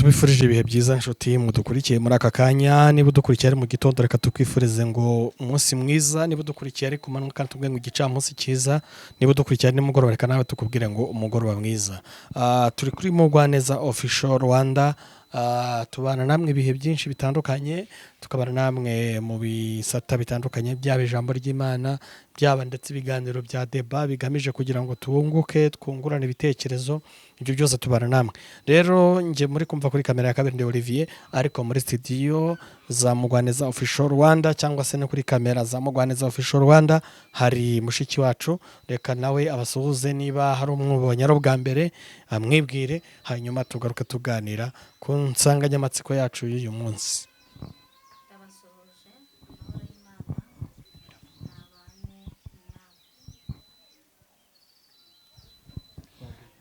Tubifurije ibihe byiza, nshuti mudukurikiye muri aka kanya. Niba udukurikiye ari mu gitondo, reka tukwifurize ngo umunsi mwiza. Niba udukurikiye ari ku manywa, kandi tubwire ngo igicamunsi cyiza. Niba udukurikiye ari nimugoroba, reka nawe tukubwire ngo umugoroba mwiza. Turi kuri Mugwaneza Official Rwanda. Tubana namwe ibihe byinshi bitandukanye, tukabana namwe mu bisata bitandukanye, byaba ijambo ry'Imana, byaba ndetse ibiganiro bya débat bigamije kugira ngo twunguke, twungurane ibitekerezo. Ibyo byose tubana namwe. Rero njye muri kumva kuri kamera ya kabiri ndi Olivier, ariko muri studio za Mugwaneza Official Rwanda cyangwa se no kuri kamera za Mugwaneza Official Rwanda hari mushiki wacu. Reka nawe abasuhuze, niba hari umwubonye ari ubwa mbere amwibwire, hanyuma tugaruke tuganira ku nsanganyamatsiko yacu y'uyu munsi.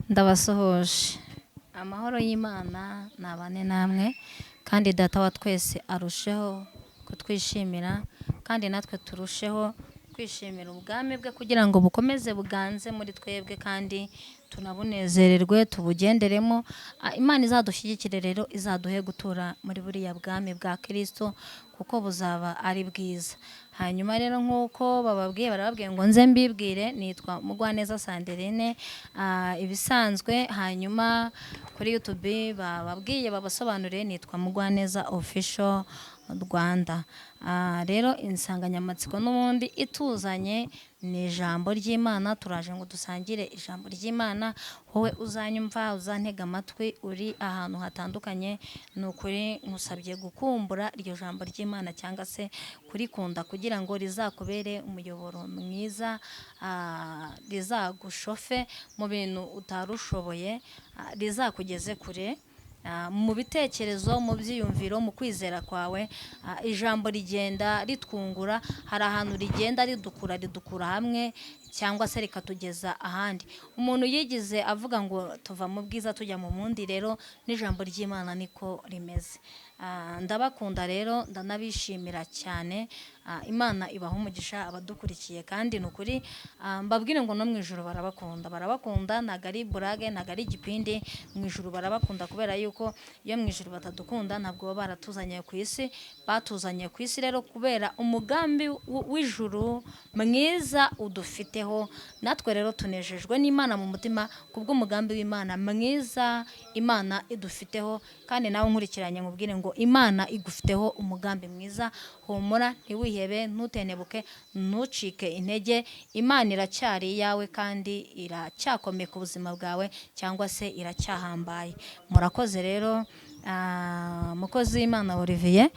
Ndabasuhuje, amahoro y'Imana nabane namwe. Ndabasuhuje, amahoro y'Imana nabane namwe, kandi Data wa twese arusheho kutwishimira, kandi natwe turusheho kwishimira ubwami bwe kugira ngo bukomeze buganze muri twebwe kandi tunabunezererwe, tubugenderemo. Imana izadushyigikire rero, izaduhe gutura muri buriya bwami bwa Kirisito kuko buzaba ari bwiza. Hanyuma rero, nk'uko bababwiye, barababwiye ngo nze mbibwire, nitwa Mugwaneza Sandrine, ibisanzwe. Hanyuma kuri YouTube bababwiye, babasobanuriye, nitwa Mugwaneza Official Rwanda. Rero insanganyamatsiko n'ubundi ituzanye ni ijambo ry'Imana. Turaje ngo dusangire ijambo ry'Imana. Wowe uzanyumva, uzantega amatwi uri ahantu hatandukanye, ni ukuri nkusabye gukumbura iryo jambo ry'Imana cyangwa se kurikunda kugira ngo rizakubere umuyoboro mwiza, rizagushofe mu bintu utari ushoboye, rizakugeze kure mu bitekerezo, mu byiyumviro, mu kwizera kwawe. Ijambo rigenda ritwungura, hari ahantu rigenda ridukura, ridukura hamwe cyangwa se rikatugeza ahandi. Umuntu yigize avuga ngo tuva mu bwiza tujya mu bundi, rero n'ijambo ry'Imana niko rimeze. Ndabakunda rero, ndanabishimira cyane. Imana ibaha umugisha abadukurikiye, kandi ni ukuri mbabwire ngo no mu ijuru barabakunda, barabakunda. Ntabwo ari burage, ntabwo ari igipindi, mu ijuru barabakunda, kubera yuko iyo mu ijuru batadukunda ntabwo baba baratuzanye ku isi. Batuzanye ku isi rero kubera umugambi w'ijuru mwiza udufiteho. Natwe rero tunejejwe n'Imana mu mutima kubw'umugambi w'Imana mwiza Imana idufiteho. Kandi nawe nkurikiranye, nkubwire ngo Imana igufiteho umugambi mwiza. Humura, ntiwihebe, ntutenebuke, ntucike intege. Imana iracyari iyawe kandi iracyakomeye ku buzima bwawe cyangwa se iracyahambaye. Murakoze rero. Mukozi w'Imana Olivier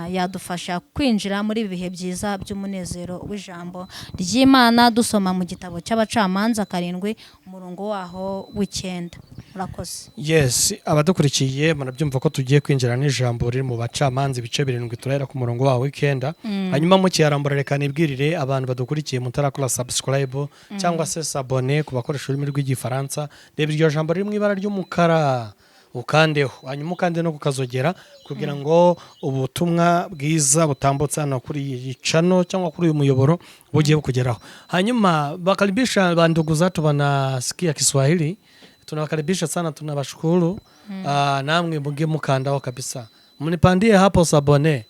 yadufasha kwinjira muri ibi bihe byiza by'umunezero w'ijambo ry'Imana, dusoma mu gitabo cy'Abacamanza 7, umurongo waho w'9. Murakoze. Yes, abadukurikiye murabyumva ko tugiye kwinjira n'ijambo riri mu Bacamanza ibice 7, turahera ku murongo wawo w'9. Hanyuma mukiyarambura, reka nibwirire abantu badukurikiye mutarakora subscribe cyangwa se s'abonner ku bakoresha ururimi rw'Igifaransa. Reba iryo jambo riri mu ibara ry'umukara, ukandeho, hanyuma ukande no kukazogera kugira ngo ubutumwa bwiza butambutse hano kuri iyi channel cyangwa kuri uyu muyoboro bugiye bukugeraho. Hanyuma bakaribisha bandugu zetu wanasikia Kiswahili, tunawakaribisha sana, tunawashukuru. Namwe muge mukandaho kabisa, mnipandie hapo s'abonner,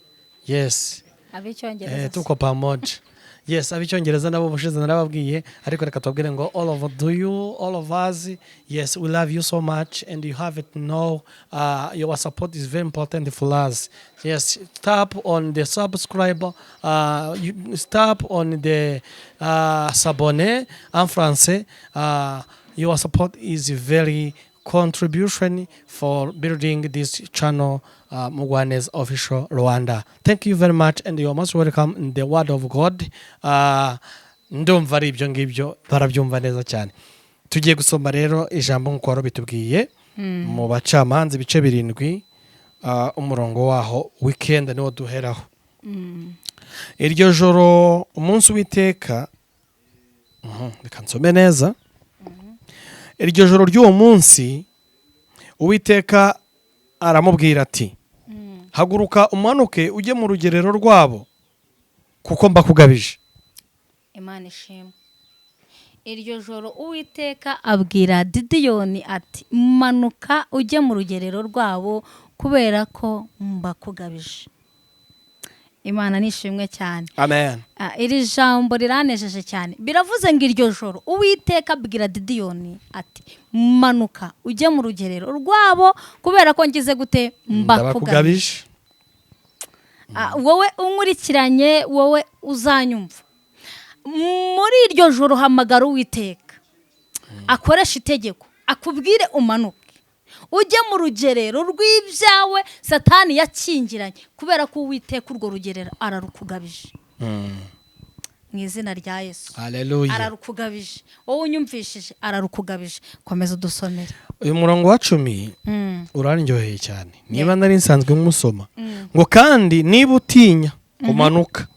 yes. Ab'icyongereza. Tuko pamoja. Yes, ab'icyongereza nabo ubushize narababwiye, ariko reka tubabwire ngo all of do you all of us, yes, we love you so much and you have it know your support is very important for us. Yes, tap on the subscribe, you tap on the s'abonner en français. Your support is very contribution for building this channel, Mugwaneza Official Rwanda. Thank you very much and you are most welcome in the word of God. Ndumva ari ibyo ngibyo, barabyumva neza cyane. Tugiye gusoma rero ijambo nk'uko wari bitubwiye mu Bacamanza ibice 7, umurongo waho w'9 niwo duheraho. Iryo joro umunsi w'iteka, reka nsome neza. Iryo joro ry'uwo munsi Uwiteka aramubwira ati: "Haguruka umanuke ujye mu rugerero rwabo, kuko mbakugabije." Imana ishimwe. Iryo joro Uwiteka abwira Didiyoni ati: "Manuka ujye mu rugerero rwabo, kubera ko mbakugabije." Imana nishimwe cyane. Amen. Iri jambo riranejeje cyane. Biravuze ngo iryo joro Uwiteka abwira Didiyoni ati: "Manuka ujye mu rugerero rwabo, kubera ko ngize gute? Mbakugabije." Ndabakugabije. Wowe unkurikiranye, wowe uzanyumva muri iryo joro, hamagara Uwiteka akoresha itegeko, akubwire umanuke ujye mu rugerero rw'ibyawe Satani yakingiranye, kubera ko Uwiteka urwo rugerero ararukugabije mu izina rya Yesu. Haleluya. Ararukugabije. Wowe unyumvishije, ararukugabije. Komeza udusomere. Uyu murongo wa 10 uraryoheye cyane, niba nari nsanzwe nkusoma ngo: "Kandi niba utinya kumanuka,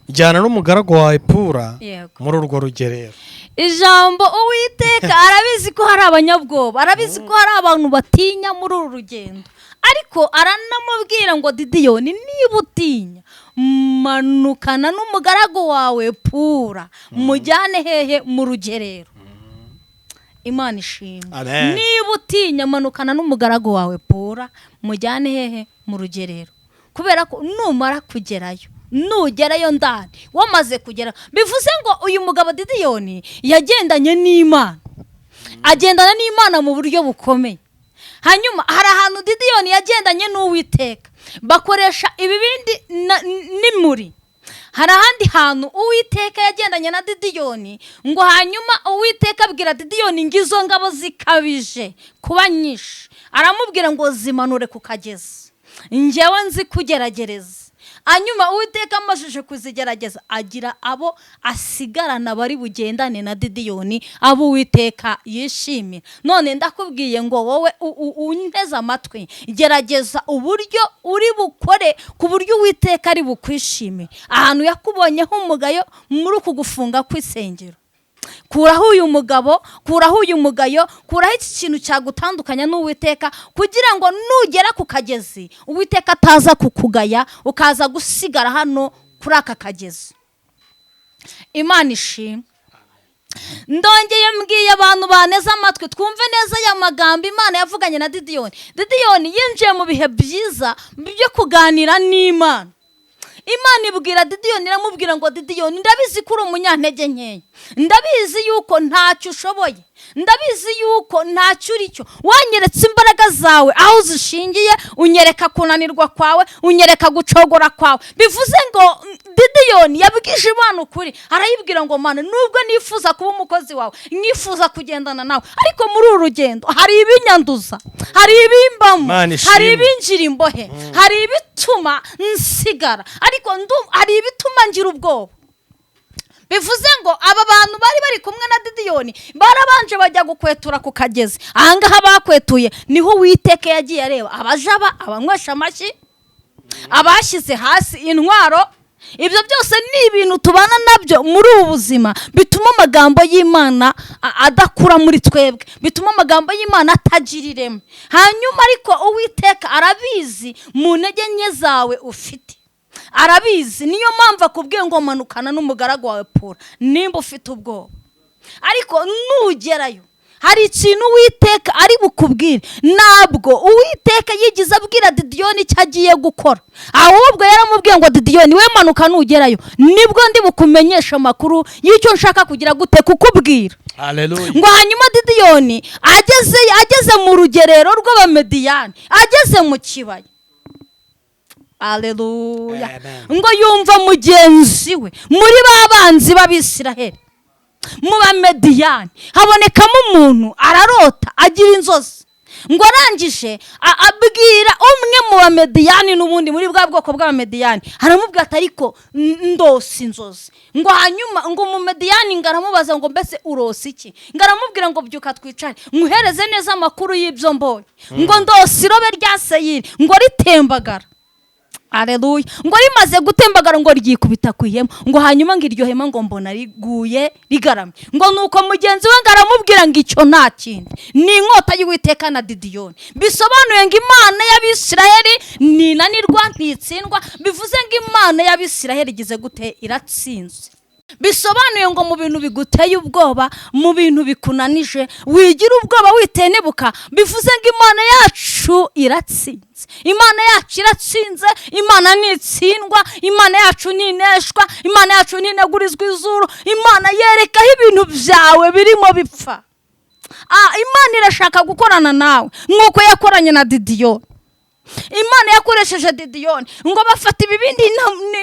jyana n'umugaragu wawe Pura muri urwo rugerero." Ijambo Uwiteka arabizi ko hari abanyabwoba, arabizi ko hari abantu batinya muri uru rugendo, ariko aranamubwira ngo: "Didiyoni, niba utinya, manukana n'umugaragu wawe Pura, mujyane hehe? Mu rugerero." Imana ishimwe. Amen. Niba utinya, manukana n'umugaragu wawe Pura, mujyane hehe? Mu rugerero. Kubera ko numara kugerayo, nugerayo ndani, wamaze kugera, bivuze ngo uyu mugabo Didiyoni yagendanye n'Imana, agendana n'Imana mu buryo bukomeye. Hanyuma hari ahantu Didiyoni yagendanye n'Uwiteka bakoresha ibibindi n'imuri. Hari ahandi hantu Uwiteka yagendanye na Didiyoni, ngo hanyuma Uwiteka abwira Didiyoni ngo izo ngabo zikabije kuba nyinshi, aramubwira ngo: "Zimanure ku kagezi, njyewe nzi kugeragereza." Hanyuma Uwiteka amajije kuzigerageza, agira abo asigarana bari bugendane na Didiyoni, abo Uwiteka yishimira. None ndakubwiye ngo wowe unteze amatwi, gerageza uburyo uri bukore ku buryo Uwiteka ari bukwishimire. Ahantu yakubonyeho umugayo muri uku gufunga kw'isengero, kuraho uyu mugabo, kuraho uyu mugayo, kuraho iki kintu cyagutandukanya n'Uwiteka, kugira ngo nugera ku kagezi Uwiteka ataza kukugaya, ukaza gusigara hano kuri aka kagezi. Imana ishimwe. Ndongeye mbwiye abantu baneze amatwi, twumve neza aya magambo Imana yavuganye na Didiyoni. Didiyoni yinjiye mu bihe byiza byo kuganira n'Imana. Imana ibwira Didiyoni, iramubwira ngo: "Didiyoni, ndabizi ko uri umunyantege nkeya, ndabizi yuko ntacyo ushoboye, ndabizi yuko ntacyo uri cyo. Wanyeretse imbaraga zawe aho zishingiye, unyereka kunanirwa kwawe, unyereka gucogora kwawe." Bivuze ngo Didiyoni yabwije Imana ukuri, arayibwira ngo: "Mana, nubwo nifuza kuba umukozi wawe, nifuza kugendana nawe, ariko muri uru rugendo hari ibinyanduza, hari ibimbamo, Imana ishimwe. hari ibinjira imbohe, hari ibituma nsigara, ariko hari ibituma ngira ubwoba." Bivuze ngo aba bantu bari bari kumwe na Didiyoni barabanje bajya gukwetura ku kagezi. Ahangaha bakwetuye niho Uwiteka yagiye areba abajaba, abanywesha amashyi, abashyize hasi intwaro. Ibyo byose ni ibintu tubana nabyo muri ubu buzima, bituma amagambo y'Imana adakura muri twebwe, bituma amagambo y'Imana atagira ireme. Hanyuma ariko Uwiteka arabizi mu ntege nke zawe ufite, arabizi. Niyo mpamvu akubwiye ngo: "Manukana n'umugaragu wawe Pura nimba ufite ubwoba, ariko nugerayo hari ikintu Uwiteka ari bukubwire." Ntabwo Uwiteka yigize abwira Didiyoni icyo agiye gukora, ahubwo yaramubwiye ngo: "Didiyoni, we manuka, nugerayo nibwo ndi bukumenyeshe amakuru y'icyo nshaka kugira gute? Kukubwira." Haleluya. Ngo hanyuma Didiyoni ageze mu rugerero rw'Abamediyani, ageze mu kibaya, aleluya, Amen. ngo yumva mugenzi we muri ba banzi b'Abisiraheli, mu Bamediyani, habonekamo umuntu ararota, agira inzozi. Ngo arangije abwira umwe mu Bamediyani, n'ubundi muri bwa bwoko bw'Abamediyani, aramubwira ati: "Ariko ndose inzozi." Ngo hanyuma ngo Umumediyani ngo aramubaza ngo: "Mbese urose iki?" Ngo aramubwira ngo: "Byuka twicare, nkuhereze neza amakuru y'ibyo mbonye." Ngo: "Ndose irobe rya seyiri ngo ritembagara." Aleluya. Ngo rimaze gutembagara, ngo ryikubita ku ihema, ngo hanyuma ngo iryo hema ngo mbona riguye rigaramye. Ngo nuko mugenzi we ngo aramubwira ngo: "Icyo nta kindi, ni inkota y'Uwiteka na Didiyoni." Bisobanuye ngo Imana y'Abisiraheli ntinanirwa, ntitsindwa. Bivuze ngo Imana y'Abisiraheli igize gute? Iratsinze. Bisobanuye ngo mu bintu biguteye ubwoba, mu bintu bikunanije, wigira ubwoba, witenebuka. Bivuze ngo Imana yacu iratsinze, Imana yacu iratsinze. Imana ntitsindwa, Imana yacu ntineshwa, Imana yacu ntinegurizwa izuru. Imana yerekaho ibintu byawe birimo bipfa. Imana irashaka gukorana nawe nk'uko yakoranye na Didiyoni. Imana yakoresheje Didiyoni ngo bafata ibibindi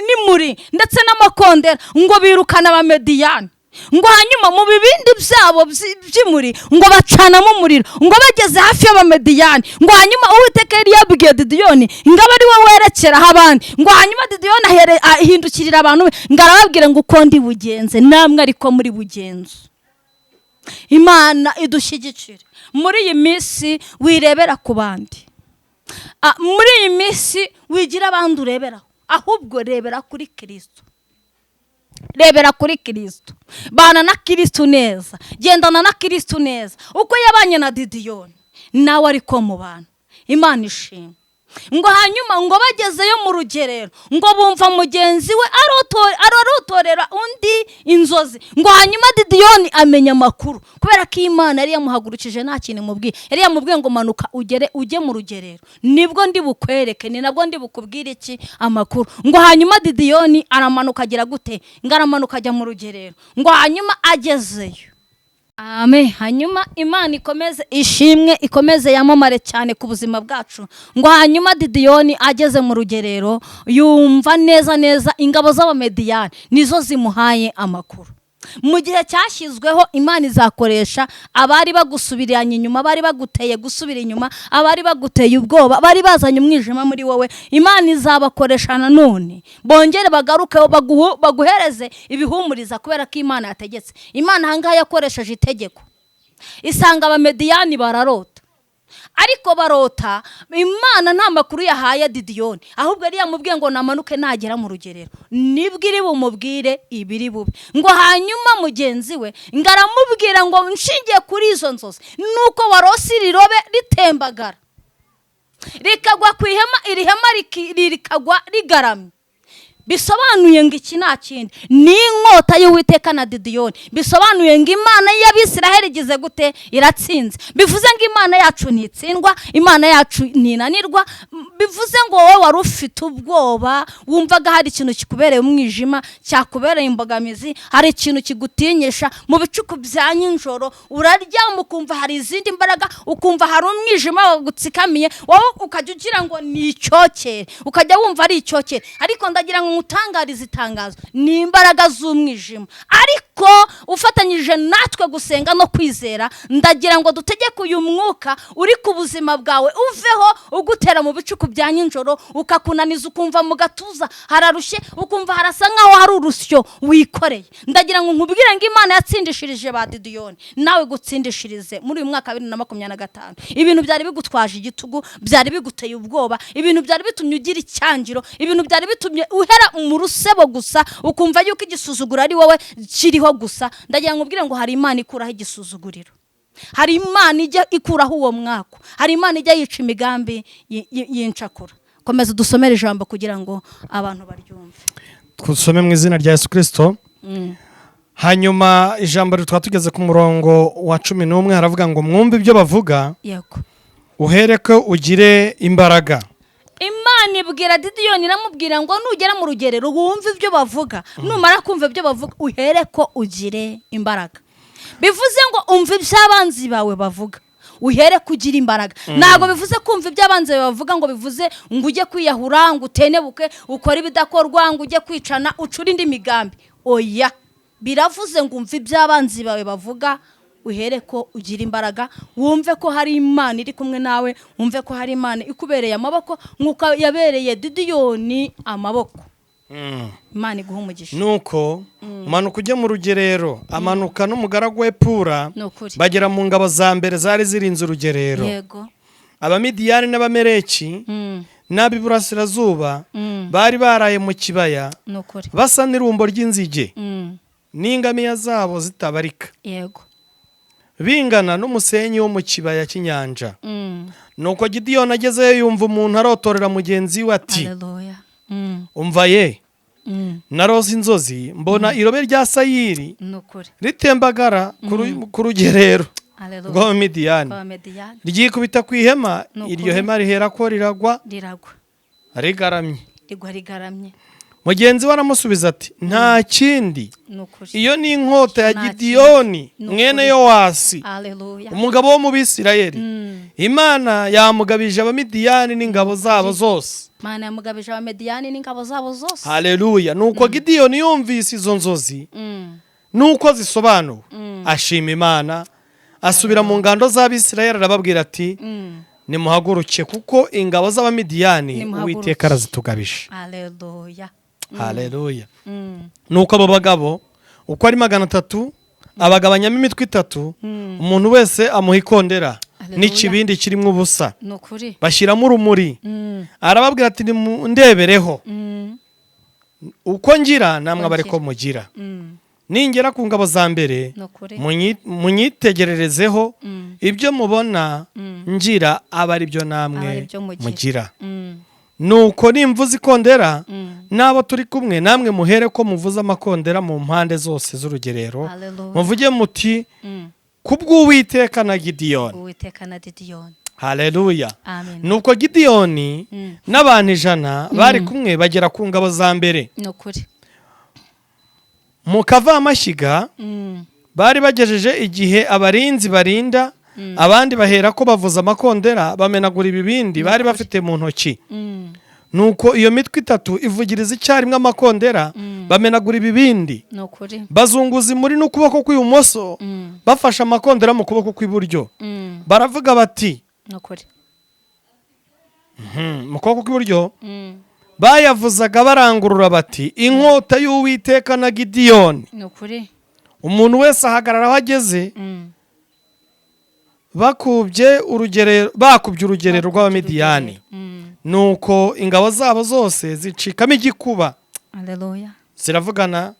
n'imuri ndetse n'amakondera, ngo birukane Abamediyani. Ngo hanyuma mu bibindi byabo by'imuri ngo bacanamo umuriro, ngo bageze hafi y'Abamediyani. Ngo hanyuma Uwiteka yari yabwiye Didiyoni ngo abe ari we werekeraho abandi. Ngo hanyuma Didiyoni ahindukirira abantu be, ngo arababwira ngo uko ndi bugenze namwe ariko muri bugenzo. Imana idushyigikire muri iyi minsi. Wirebera ku bandi muri iyi minsi, wigira abandi ureberaho, ahubwo rebera kuri Kirisito, rebera kuri Kirisito. Bana na Kirisito neza, gendana na Kirisito neza. Uko yabanye na Didiyoni, nawe ariko mu bantu. Imana ishimwe. Ngo hanyuma ngo bagezeyo mu rugerero, ngo bumva mugenzi we arotorera undi inzozi. Ngo hanyuma Didiyoni amenya amakuru, kubera ko Imana yari yamuhagurukije nta kintu imubwiye. Yari yamubwiye ngo manuka ugere ujye mu rugerero, nibwo ndi bukwereke, ni nabwo ndi bukubwire iki amakuru. Ngo hanyuma Didiyoni aramanuka, agira gute? Ngo aramanuka ajya mu rugerero. Ngo hanyuma agezeyo. Amen. Hanyuma Imana ikomeze ishimwe, ikomeze yamamare cyane ku buzima bwacu. Ngo hanyuma Didiyoni ageze mu rugerero, yumva neza neza ingabo z'Abamediyani nizo zimuhaye amakuru. Mu gihe cyashyizweho, Imana izakoresha abari bagusubiranye inyuma, abari baguteye gusubira inyuma, abari baguteye ubwoba, bari bazanye umwijima muri wowe. Imana izabakoresha nanone bongere bagaruke baguhereze ibihumuriza, kubera ko Imana yategetse. Imana ahangaha yakoresheje itegeko, isanga Abamediyani bararota, ariko barota Imana nta makuru yahaye Didiyoni, ahubwo yari yamubwiye ngo namanuke, nagera mu rugerero nibwo iri bumubwire ibiri bube. Ngo hanyuma mugenzi we ngo aramubwira ngo nshingiye kuri izo nzozi, nuko warose iri robe ritembagara rikagwa ku ihema, iri hema rikagwa rigaramye, bisobanuye ngo iki nta kindi ni inkota y'Uwiteka na Didiyoni. Bisobanuye ngo Imana y'Abisiraheli igize gute? Iratsinze. Bivuze ngo Imana yacu ntitsindwa, Imana yacu ntinanirwa. Bivuze ngo wowe wari ufite ubwoba, wumvaga hari ikintu kikubereye umwijima, cyakubereye imbogamizi, hari ikintu kigutinyisha mu bicuku bya nijoro, uraryama ukumva hari izindi mbaraga, ukumva hari umwijima wagutsikamiye, wowe ukajya ugira ngo ni icyokere, ukajya wumva ari icyokere. Ariko ndagira ngo ngutangarize itangazo: ni imbaraga z'umwijima. Ariko ufatanyije natwe gusenga no kwizera, ndagira ngo dutegeke uyu mwuka uri ku buzima bwawe uveho, ugutera mu bicuku bya nijoro, ukakunaniza, ukumva mu gatuza hararushye, ukumva harasa nkaho hari urusyo wikoreye. Ndagira ngo nkubwire ngo Imana yatsindishirije ba Didiyoni, nawe gutsindishirize muri uyu mwaka wa 2025. Ibintu byari bigutwaje igitugu, byari biguteye ubwoba, ibintu byari bitumye ugira icyangiro, ibintu byari bitumye uhera mu rusebo gusa, ukumva yuko igisuzuguro ari wowe kiriho gusa, ndagira ngo ubwire ngo hari Imana ikuraho igisuzuguriro, hari Imana ijya ikuraho uwo mwaka, hari Imana ijya yica imigambi y'incakura. Komeza udusomere ijambo kugira ngo abantu baryumve. Dusome mu izina rya Yesu Kirisito. Hanyuma ijambo twaba tugeze ku murongo wa 11, haravuga ngo mwumve ibyo bavuga, uhereko ugire imbaraga. Imana ibwira Didiyoni, iramubwira ngo nugera mu rugerero wumve ibyo bavuga, numara kumva ibyo bavuga uhere ko ugire imbaraga. Bivuze ngo umva ibyo abanzi bawe bavuga, uhere ko ugira imbaraga. Ntabwo bivuze kumva ibyo abanzi bawe bavuga ngo bivuze ngo ujye kwiyahura, ngo utenebuke, ukore ibidakorwa, ngo ujye kwicana, ucure indi migambi. Oya, biravuze ngo umve ibyo abanzi bawe bavuga, uhere ko ugira imbaraga, wumve ko hari Imana iri kumwe nawe, wumve ko hari Imana ikubereye amaboko nk'uko yabereye Didiyoni amaboko. Imana iguha umugisha. Nuko umanuka ujya mu rugerero. Amanuka n'umugaragu we Pura, Ni ukuri. bagera mu ngabo za mbere zari zirinze urugerero. Abamidiyani n'Abamereki n'ab'iburasirazuba bari baraye mu kibaya, Ni ukuri. basa n'irumbo ry'inzige, n'ingamiya zabo zitabarika, bingana n'umusenyi wo mu kibaya cy'inyanja. Nuko Gidiyoni agezeyo, yumva umuntu arotorera mugenzi we ati: Haleluya. "Umva ye." Narose inzozi, mbona irobe rya sayiri Ni ukuri. ritembagara ku rugerero Haleluya. rw'Abamidiyani, Rw'Abamediyani. ryikubita ku ihema, Ni iryo ukuri. hema riherako riragwa Riragwa. rigaramye. Rigwa rigaramye. Mugenzi we aramusubiza ati: "Nta kindi, Ni ukuri. iyo ni inkota ya Nta kindi. Gidiyoni Ni mwene ukuri. Yowasi, Haleluya. umugabo wo mu Bisirayeli. Imana yamugabije Abamidiyani n'ingabo zabo zose." Imana yamugabije Abamediyani n'ingabo zabo zose. Haleluya! Nuko Gidiyoni yumvise izo nzozi nuko zisobanuwe, ashima Imana, asubira mu ngando z'Abisirayeli, arababwira ati: "Nimuhaguruke, kuko ingabo z'Abamidiyani Nimuhaguruke. Uwiteka arazitugabije." Haleluya. Haleluya! Nuko abo bagabo uko ari 300 abagabanyamo imitwe itatu, umuntu wese amuha ikondera Haleluya. n'ikibindi kirimo ubusa, Ni ukuri. bashyiramo urumuri. Arababwira ati: "Nimundebereho, uko ngira namwe abe ariko mugira. Ningera ku ngabo za mbere, Ni ukuri. munyitegererezeho, ibyo mubona ngira aba ari byo Aba namwe ari byo mugira. mugira. Nuko nimvuza ikondera n'abo turi kumwe, namwe muhere ko muvuze amakondera mu mpande zose z'urugerero, Haleluya. muvuge muti: 'Kubw'Uwiteka na Gidiyoni.'" Uwiteka na Didiyoni. Haleluya! Amen. Nuko Gidiyoni n'abantu 100 bari kumwe bagera ku ngabo za mbere. Ni ukuri. Mu kavamashyiga bari bagejeje igihe abarinzi barinda, abandi bahera ko bavuza amakondera, bamenagura ibibindi bari bafite mu ntoki. Nuko iyo mitwe itatu ivugiriza icyarimwe amakondera, bamenagura ibibindi, Ni ukuri. bazunguza imuri n'ukuboko kw'ibumoso, bafashe amakondera mu kuboko kw'iburyo, baravuga bati, Ni ukuri. Mu kuboko kw'iburyo bayavuzaga barangurura bati: "Inkota y'Uwiteka na Gidiyoni." Ni ukuri. Umuntu wese ahagarara aho ageze, bakubye urugerero rw'Abamidiyani. Nuko ingabo zabo zose zicikamo igikuba, Haleluya. ziravugana.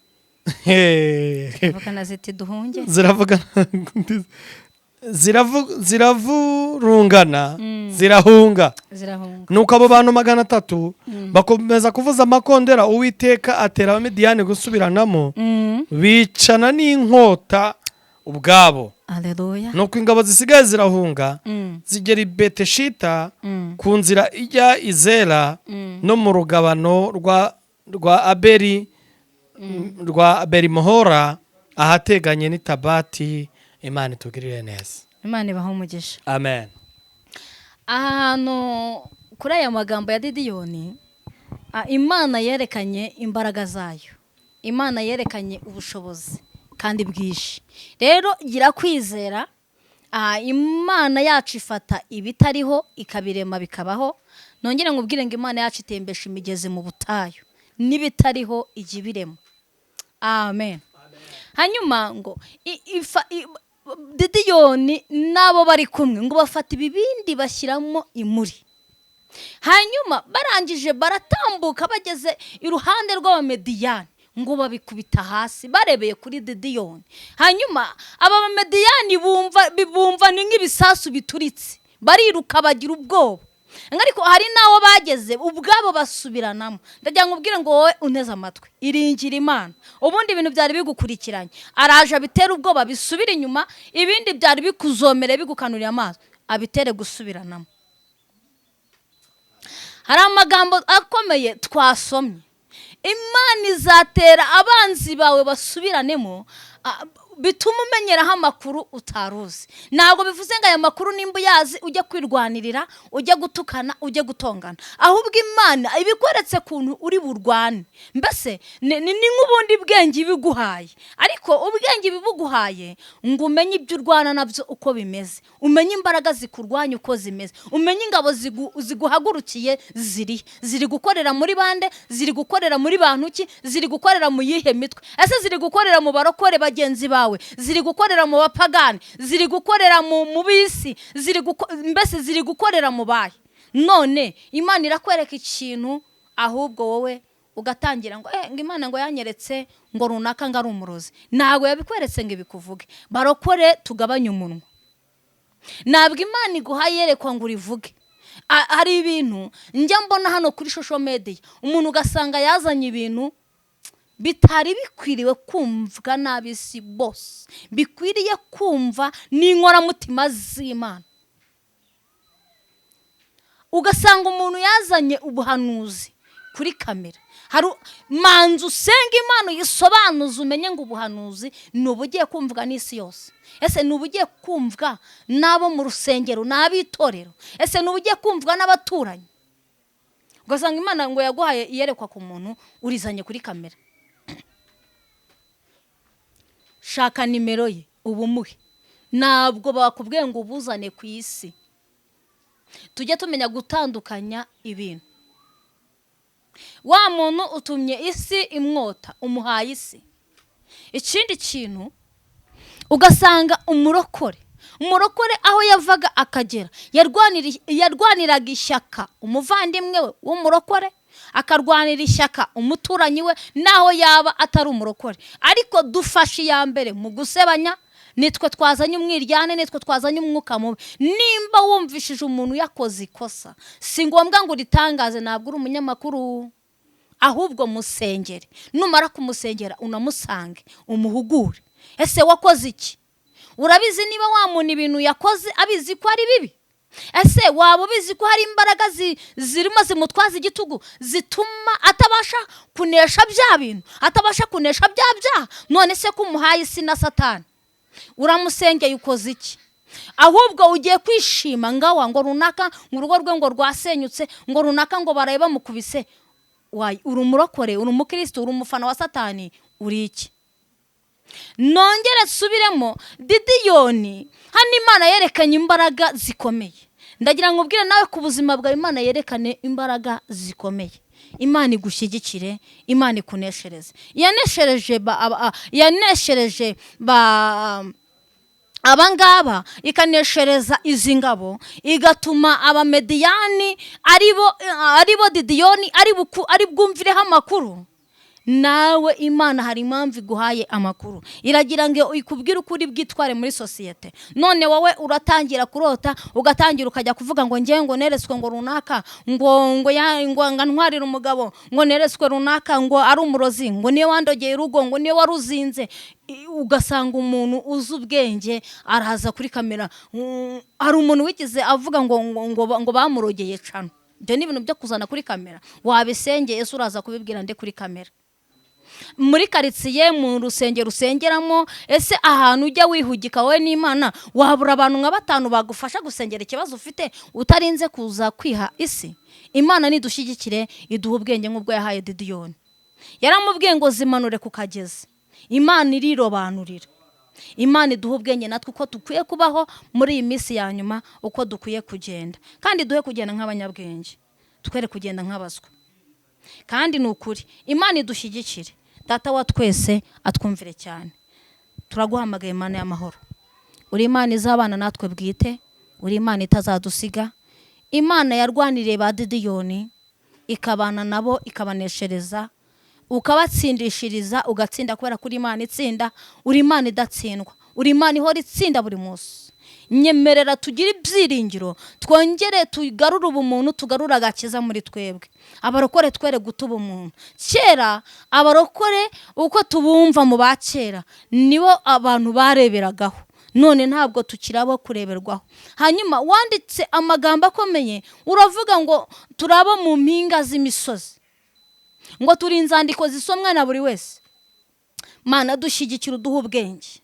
Vugana ziti: "Duhunge." Ziravugana, ziravurungana, zirahunga. Zirahunga. Nuko abo bantu 300 bakomeza kuvuza amakondera, Uwiteka atera Abamidiyani gusubiranamo, bicana n'inkota ubwabo. Haleluya. Nuko ingabo zisigaye zirahunga, zigera i Beteshita, ku nzira ijya Izera, no mu rugabano rwa Aberi Mohora, ahateganye n'itabati. Imana itugirire neza. Imana ibaha umugisha. Amen. Aha hantu kuri aya magambo ya Didiyoni, Imana yerekanye imbaraga zayo, Imana yerekanye ubushobozi kandi bwinshi. Rero gira kwizera. Imana yacu ifata ibitariho ikabirema bikabaho. Nongere nkubwire ngo Imana yacu itembesha imigezi mu butayu, n'ibitariho ijya ibirema. Amen. Hanyuma ngo Didiyoni n'abo bari kumwe ngo bafata ibibindi bashyiramo imuri, hanyuma barangije baratambuka, bageze iruhande rw'Abamediyani ngo babikubita hasi barebeye kuri Didiyoni. Hanyuma aba Bamediyani bumva ni nk'ibisasu bituritse, bariruka, bagira ubwoba. Ariko hari n'aho bageze ubwabo basubiranamo. Ndagira ngo ubwire ngo wowe unteze amatwi, iringira Imana. Ubundi ibintu byari bigukurikiranye, araje abitera ubwoba bisubire inyuma. Ibindi byari bikuzomere, bigukanuriye amaso, abitere gusubiranamo. Hari amagambo akomeye twasomye: Imana izatera abanzi bawe basubiranemo, bituma umenyeraho amakuru utaruzi. Ntabwo bivuze ngo aya makuru nimba uyazi ujye kwirwanirira, ujye gutukana, ujye gutongana, ahubwo Imana ibikweretse ukuntu uri burwane. Mbese ni nk'ubundi bwenge ibiguhaye, ariko ubwenge ibibuguhaye ngo umenye ibyo urwana nabyo uko bimeze, umenye imbaraga zikurwanya uko zimeze, umenye ingabo ziguhagurukiye ziri gukorera muri bande, ziri gukorera muri bantu ki, ziri gukorera mu yihe mitwe. Ese ziri gukorera mu barokore bagenzi bawe, ziri gukorera mu bapagani, ziri gukorera mu bisi, mbese ziri gukorera mu bahe? None Imana irakwereka ikintu, ahubwo wowe ugatangira ngo Imana ngo yanyeretse ngo runaka ngo ari umurozi. Ntabwo yabikweretse ngo ibikuvuge. Barokore, tugabanye umunwa. Ntabwo Imana iguha yerekwa ngo urivuge. Hari ibintu njya mbona hano kuri social media, umuntu ugasanga yazanye ibintu. Bitari bikwiriwe kumvwa n'ab'isi bose, bikwiriye kumva n'inkoramutima z'Imana. Ugasanga umuntu yazanye ubuhanuzi kuri kamera. Hari manza usenga Imana uyisobanuze, umenye ngo ubuhanuzi ni ubugiye kumvwa n'isi yose. Ese ni ubugiye kumvwa n'abo mu rusengero, n'ab'itorero? Ese ni ubugiye kumvwa n'abaturanyi? Ugasanga Imana ngo yaguhaye iyerekwa ku muntu, urizanye kuri kamera. Shaka nimero ye ubumuhe. Ntabwo bakubwiye ngo ubuzane ku isi. Tujye tumenya gutandukanya ibintu. Wa muntu utumye isi imwota, umuhaye isi. Ikindi kintu, ugasanga umurokore aho yavaga akagera yarwaniraga ishyaka umuvandimwe we w'umurokore, akarwanira ishyaka umuturanyi we naho yaba atari umurokore. Ariko dufashe iya mbere mu gusebanya, nitwe twazanye umwiryane, nitwe twazanye umwuka mubi. Nimba wumvishije umuntu yakoze ikosa, si ngombwa ngo uritangaze, ntabwo uri umunyamakuru, ahubwo musengere. Numara kumusengera unamusange, umuhugure. Ese wakoze iki? Urabizi niba wa muntu ibintu yakoze abizi ko ari bibi? Ese waba ubizi ko hari imbaraga zirimo zimutwaza igitugu zituma atabasha kunesha bya bintu, atabasha kunesha bya byaha? None se ko umuhaye isi na Satani, uramusengeye, ukoze iki? Ahubwo ugiye kwishima ngawa ngo runaka ngo urugo rwe ngo rwasenyutse, ngo runaka ngo baraye bamukubise. Wayi, uri umurokore, uri umukristo, uri umufana wa Satani, uri iki? Nongere nsubiremo, Didiyoni hano Imana yerekanye imbaraga zikomeye. Ndagira ngo ubwire nawe ku buzima bwawe Imana yerekane imbaraga zikomeye. Imana igushyigikire, Imana ikuneshereze. Yaneshereje ba, yaneshereje ba abangaba, ikaneshereza izi ngabo, igatuma Abamediyani aribo Didiyoni ari bwumvireho amakuru. Nawe Imana hari impamvu iguhaye amakuru, iragira ngo ikubwire uko uri bwitware muri sosiyete. None wowe uratangira kurota, ugatangira ukajya kuvuga ngo ngewe ngo neretswe ngo runaka ngo ngo ngo ntwarire umugabo, ngo neretswe runaka ngo ari umurozi, ngo niwe wandogeye urugo, ngo niwe waruzinze. Ugasanga umuntu uzi ubwenge araza kuri kamera. Hari umuntu wigeze avuga ngo bamurogeye cano. Ibyo ni ibintu byo kuzana kuri kamera? Wabisengeye? Ese uraza kubibwira nde kuri kamera? Muri karitsiye, mu rusengero usengeramo, ese ahantu ujya wihugika wowe n'Imana, wabura abantu nka batanu bagufasha gusengera ikibazo ufite utarinze kuza kwiha isi? Imana nidushyigikire, iduha ubwenge nk'ubwo yahaye Didiyoni. Yaramubwiye ngo zimanure ku kagezi. Imana irirobanurira. Imana iduha ubwenge natwe uko dukwiye kubaho muri iyi minsi ya nyuma, uko dukwiye kugenda, kandi duhe kugenda nk'abanyabwenge, twere kugenda nk'abaswa. Kandi ni ukuri Imana idushyigikire. Data wa twese atwumvire cyane. Turaguhamagaye Imana y'amahoro, uri Imana izabana natwe bwite, uri Imana itazadusiga, Imana yarwaniriye ba Didiyoni ikabana nabo, ikabaneshereza, ukabatsindishiriza, ugatsinda, kubera ko uri Imana itsinda, uri Imana idatsindwa, uri Imana ihora itsinda buri munsi. Nyemerera tugire ibyiringiro, twongere tugarure ubumuntu, tugarure agakiza muri twebwe. Abarokore twere guta ubumuntu. Kera abarokore uko tubumva mu ba kera nibo abantu bareberagaho, none ntabwo tukiri abo kureberwaho. Hanyuma wanditse amagambo akomeye, uravuga ngo turabo mu mpinga z'imisozi, ngo turi inzandiko zisomwa na buri wese. Mana dushyigikira, uduhe ubwenge,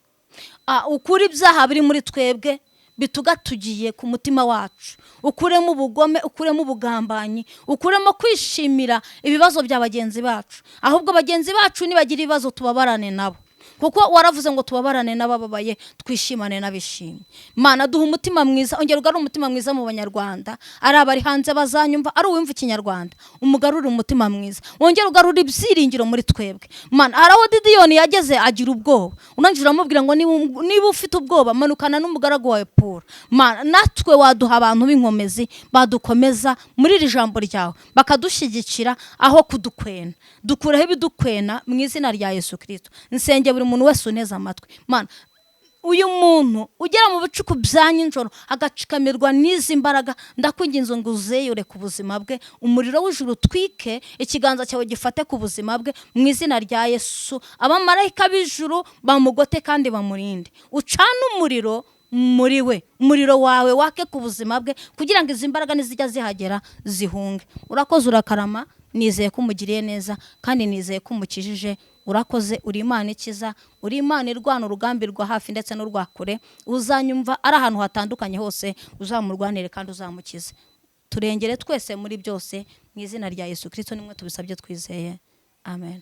ukure ibyaha biri muri twebwe bitugatugiye ku mutima wacu, ukuremo ubugome, ukuremo ubugambanyi, ukuremo kwishimira ibibazo bya bagenzi bacu. Ahubwo bagenzi bacu nibagira ibibazo tubabarane nabo, kuko waravuze ngo tubabarane n'abababaye, twishimane n'abishimye. Mana duha umutima mwiza, ongera ugarure umutima mwiza mu Banyarwanda, ari abari hanze bazanyumva, ari uwumva Ikinyarwanda, umugarure umutima mwiza, wongere ugarure ibyiringiro muri twebwe. Mana, hari aho Didiyoni yageze agira ubwoba, urangije uramubwira ngo niba ufite ubwoba manukana n'umugaragu wawe Pura. Mana, natwe waduha abantu b'inkomezi badukomeza muri iri jambo ryawe, bakadushyigikira aho kudukwena. Dukureho ibidukwena mu izina rya Yesu Kristo. Nsenge buri muntu wese uneze amatwi. Mana, Uyu muntu ugera mu bicuku bya nijoro agacikamirwa n'izi mbaraga, ndakwinginze ngo uzeyure ku buzima bwe, umuriro w'ijuru utwike, ikiganza cyawe gifate ku buzima bwe mu izina rya Yesu. Abamarayika b'ijuru bamugote kandi bamurinde. Ucane umuriro muri we, umuriro wawe wake ku buzima bwe, kugira ngo izi mbaraga nizijya zihagera zihunge. Urakoze, urakarama. Nizeye ko umugiriye neza kandi nizeye ko umukijije. Urakoze, uri Imana ikiza, uri Imana irwana urugamba rwa hafi ndetse n'urwa kure. Uzanyumva ari ahantu hatandukanye hose, uzamurwanire kandi uzamukize. Turengere twese muri byose mu izina rya Yesu Kirisito nimwe tubisabye twizeye, amen.